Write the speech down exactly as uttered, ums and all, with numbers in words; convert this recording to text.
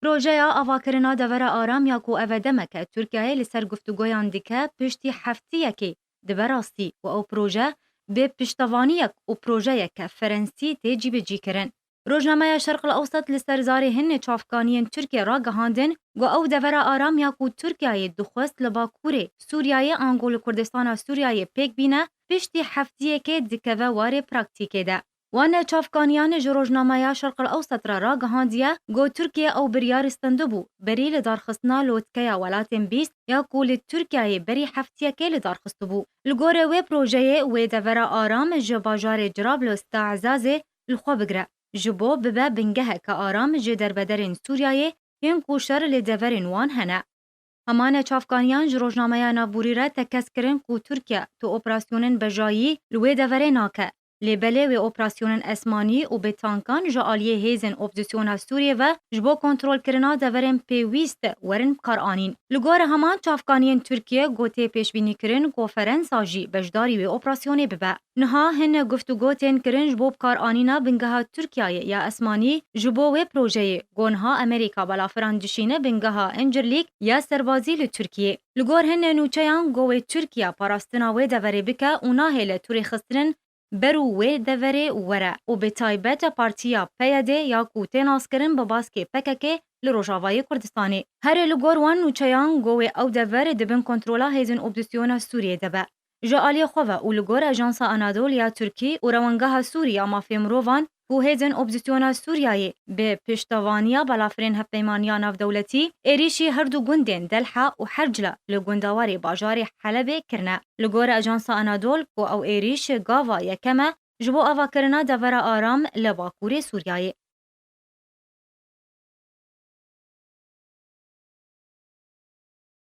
Projeya avakirina devera aram ya ku ev e demeke Tirkiyeyê li ser guftûgoyan dike, piştî heftiyekê dibe rastî û ew proje bi piştevaniyek û projeyeke ferensî tê cîbicîkirin. Rojnameya Şerq el Ewsat li ser zarê hinê çavkaniyên Tirkiye ragihandin ku ew devera aram ya ku Tirkiyeyê dixwest li bakurê Sûriyeyê ango li Kurdistana Sûriyeyê pêk bîne, piştî heftiyekê dikeve warê praktîkê de. Wan çavkaniyan ji rojnameya Şerq el Ewsat re ragihandiye ku Tirkiye ew biryar stendibû, berî li darxistina lotkeya welatên bîst ya ku li Tirkiyeyê berî heftiyekê li dar xistibû. Li gorî wê projeyê, wê devera aram ji bajarê Cirablus ta Ezazê li xwe bigire, ji bo bibe bingeheke aram ji derbederên Sûriyeyê yên ku şer li deverên wan hene. Heman çavkaniyan ji rojnameya navborî re tekez kirin ku Tirkiye tu operasyonên bejayî li wê deverê nake. Lê belê wê operasyonên esmanî û bi tankan ji aliyê hêzên opozîsyona Sûriyê ve ji bo kontrolkirina deverên pêwîst werin bikaranîn. Li gor heman çavkaniyên Tirkiye, got ê pêşbînîkirin ku Ferensa jî beşdarî wê operasyonê bibe. Niha hin guftûgo tên kirin ji bo bikaranîna bingeha Tirkiyeyê ya esmanî ji bo wê projeyê, ku niha Amerîka balafiran dişîne bingeha Incirlîk ya serbazî li Tirkiyê. Li gor hin nûçeyan, ku wê Tirkiye parastina wê deverê bike û nahêle tu rêxistinên ber û wê deverê were û bi taybet partiya P Y D ya ku tê naskirin bi baskê P K K li Rojavayê Kurdistanê. Her li gor wan nûçeyan, ku wê ew dever di bin kontrola hêzên opozîsyona Sûriyê de be. Ji aliyê xwe ve û li gor Ajansa Anadolu ya Tirkî û Rewengeha Sûrî ya Mafê Mirovan ku hêzên opozîsyona Sûriyeyê bi piştevaniya balafirên Hevpeymaniya Navdewletî êrîşî her du gundên Delha û Hercla li gundawarê bajarê Helebê kirine. Li gor Ajansa Anadolu, ku ew êrîş gava yekem e ji bo avakirina devera aram li bakurê Sûriyeyê.